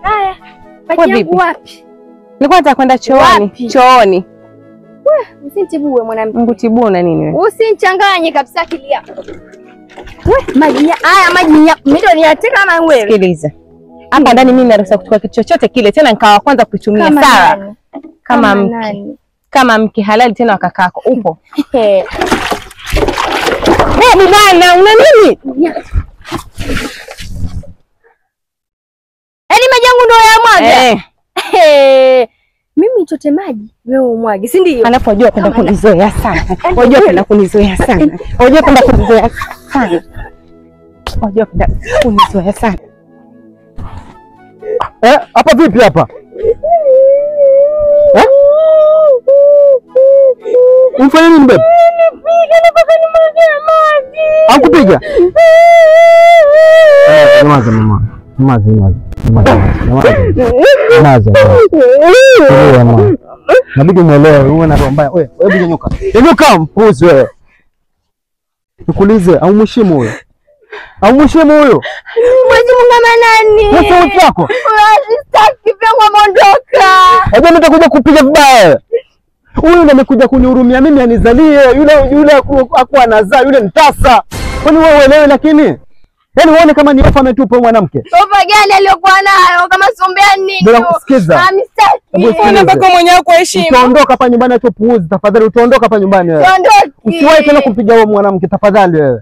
Haya, wapi? Nilikuwa nataka kwenda chooni. Chooni. Wewe usinitibue mwanamke. Ngutibue na nini wewe? Usinichanganye kabisa akili yako. Wewe maji haya maji ya mimi ndio niateka kama wewe. Sikiliza. Hapa ndani mimi naruhusa kuchukua kitu chochote kile tena nikawa kwanza kuitumia sawa. Kama mke. Kama mke halali tena wakakako upo. Wewe bwana una nini? Yaani maji yangu ndio ya mwaga. Mimi chote maji wewe umwage, si ndio? Alafu wajua kwenda kunizoea sana. Wajua kwenda kunizoea sana. Wajua kwenda kunizoea sana. Wajua kwenda kunizoea sana. Hapa vipi hapa? Eh? Umfanye nini bebe? Nipiga mpaka nimwage maji. Akupiga? Nyamaza mama. Nyamaza nyamaza. Nyamaza. Nyamaza. Nabidi muelewe wewe na roho mbaya. Wewe hebu nyanyuka. Nyanyuka mpuzi wewe. Nikuulize au mheshimu huyo? Au mheshimu huyo? Mheshimu kama nani? Wewe sauti yako. Sitaki pia ng'ondoka. Hebu nitakuja kupiga vibaya. Huyu ndiye amekuja kunihurumia mimi anizalie, yule yule hakuwa anazaa, yule mtasa. Kwani wewe uelewe lakini? Yaani uone kama ni ofa ametupa mwanamke. Ofa gani aliyokuwa nayo kama sombea nini? Sikiza. Unaona mpaka mwenyewe kwa heshima. Utaondoka hapa nyumbani acha puuzi tafadhali, utaondoka hapa nyumbani wewe. Usiwahi tena kumpiga wewe mwanamke tafadhali wewe.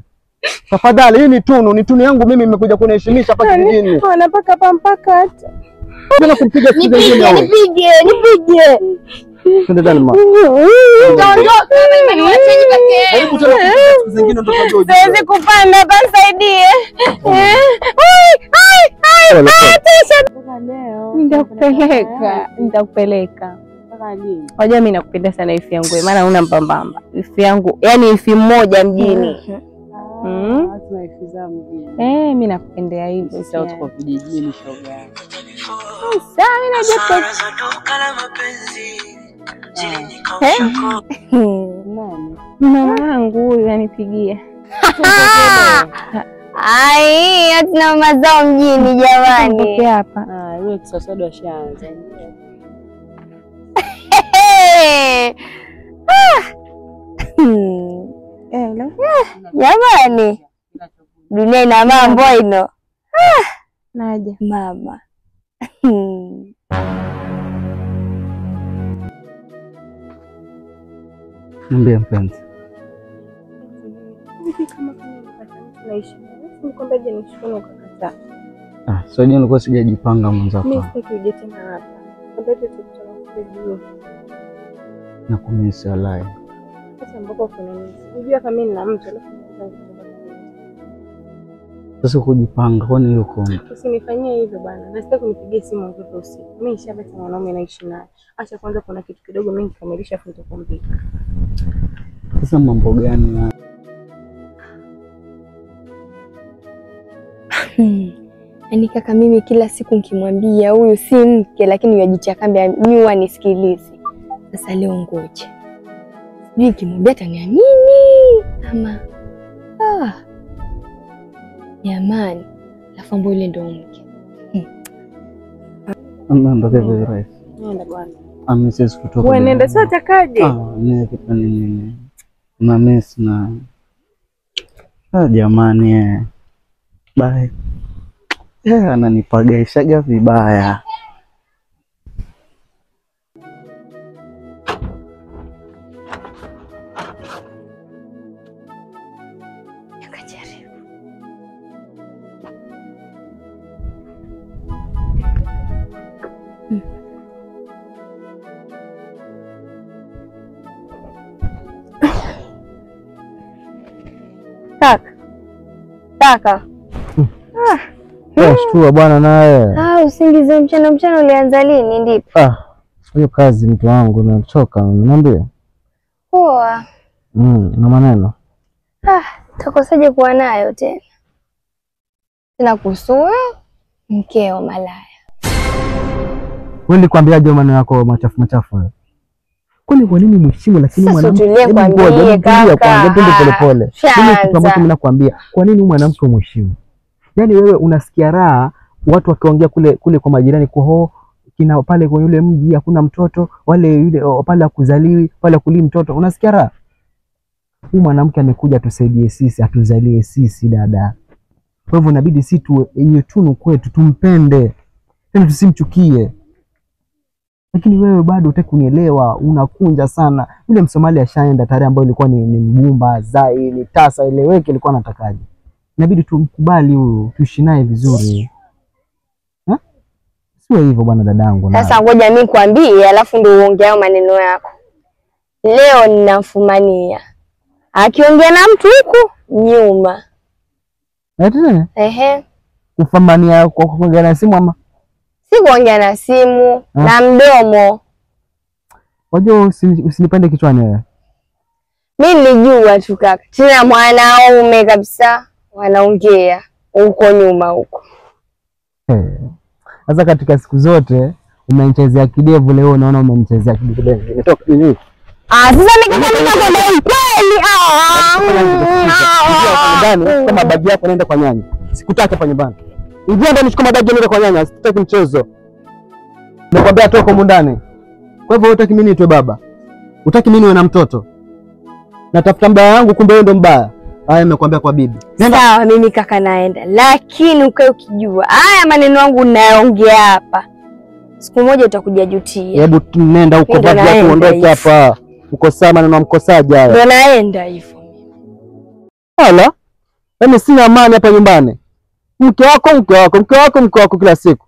Tafadhali hii ni tunu, ni tunu yangu mimi nimekuja kuniheshimisha hapa kijijini. Ona mpaka hapa mpaka hata. Tena kumpiga siku zingine. Nipige, nipige. Twende ndani mama. Utaondoka mimi niwache peke. Hebu tena siku zingine ndo tutajua. Siwezi kupanda basi saidie. Ai ai ai. Nitakupeleka, nitakupeleka. Wajua mimi nakupenda sana ifi yangu, maana una mbambamba. Ifi yangu, yani ifi mmoja mjini. Tuna ifi za mjini. Mimi nakupendea hivyo. Sasa tuko vijijini shoga yangu. Sasa mimi najua mama yangu huyu anipigia. Ai, hatuna mazao mjini jamani. Pokea hapa. Ah, yule kiswaswadu ashaanza. Jamani. Dunia ina mambo ino. Naja. Mama. Niambie mpenzi. Ah, sio jana nilikuwa sijajipanga mwenzako. Mimi sitaki uje tena hapa. Kwambia tukutane kule juu. Na kumisi walai. Sasa ambapo kuna nini? Unajua kama mimi nina mtu alafu sasa kujipanga kwani yuko mtu. Usinifanyie hivyo bwana. Na sitaki unipigie simu mtoto usiku. Mimi nishapata mwanaume naishi naye. Acha kwanza kuna kitu kidogo mimi nikamilisha afu nitakwambia. Sasa mambo gani haya? Yaani kaka mimi kila siku nikimwambia huyu si mke lakini yajitia kambi mimi huwa nisikilize. Sasa leo ngoja. Sijui nikimwambia ataniamini ama jamani, alafu ambaye yule ndio mke. Ndio ndio rais. Nenda bwana. Amesisi kutoka. Wewe nenda sasa utakaje? Ni kitu nini? Na miss na jamani. Bye. Ananipagaishaga vibaya. Nikajaribu. Kaka. Kaka. Shtua bwana naye. Usingizi mchana mchana ulianza lini ndipo? Hiyo kazi mtu wangu nachoka, niambie. Poa. Na maneno. Takosaje kuwa nayo tena? Tena kuhusu mkeo malaya. Wewe nilikwambiaje maneno yako machafu machafu hayo? Kwani kwa nini mheshimu lakini mwanamke? Sasa tulie kaka. Kwanza twende polepole. Mimi kitu ambacho mimi nakwambia, kwa nini mwanamke umheshimu? Yaani wewe unasikia raha watu wakiongea kule kule kwa majirani kwa ho kina pale kwa yule mji hakuna mtoto, wale yule pale hakuzaliwi, pale kulii mtoto, unasikia raha? Huyu mwanamke amekuja atusaidie sisi, atuzalie sisi dada. Kwa hivyo inabidi sisi tuwe yenye tunu kwetu, tumpende. Tena tusimchukie. Lakini wewe bado hutaki kunielewa, unakunja sana. Yule Msomali ashaenda tayari ambaye ilikuwa ni mgumba, zai, ni tasa, eleweke ilikuwa anatakaje. Inabidi tumkubali huyu, tuishi naye vizuri. Ha? Sio hivyo bwana dadangu. Sasa ngoja mimi nikwambie alafu ndio uongee maneno yako. Leo ninamfumania. Akiongea na mtu huku nyuma. Eti nini? Ehe. Kufumania kwa kuongea na simu ama? Si kuongea na simu na mdomo. Wajua usinipande kichwani wewe. Mimi nilijua tu kaka. Tena mwanaume kabisa wanaongea huko nyuma huko. Sasa katika siku zote umenichezea kidevu, leo unaona umenichezea kidevu. Nitoka nini? Ah, sasa mimi kama ninakwambia ukweli. Ndani kama bagi yako naenda kwa nyanya. Sikutaka hapa nyumbani. Ingia ndani chukua mabagi nenda kwa nyanya, sitaki mchezo. Nakwambia toka huko ndani. Kwa hivyo hutaki mimi niitwe baba. Hutaki mimi niwe na mtoto. Natafuta mbaya wangu kumbe wewe ndo mbaya. Haya nimekwambia kwa bibi. Sawa mimi kaka naenda. Lakini ukae ukijua haya maneno yangu naongea hapa. Siku moja utakuja jutia. Hebu nenda huko bagi yako uondoke hapa. Ukosaa maneno mkosaje haya. Ndo naenda hivyo mimi. Wala. Mimi sina amani hapa nyumbani. Mke wako, mke wako, mke wako, mke wako kila siku.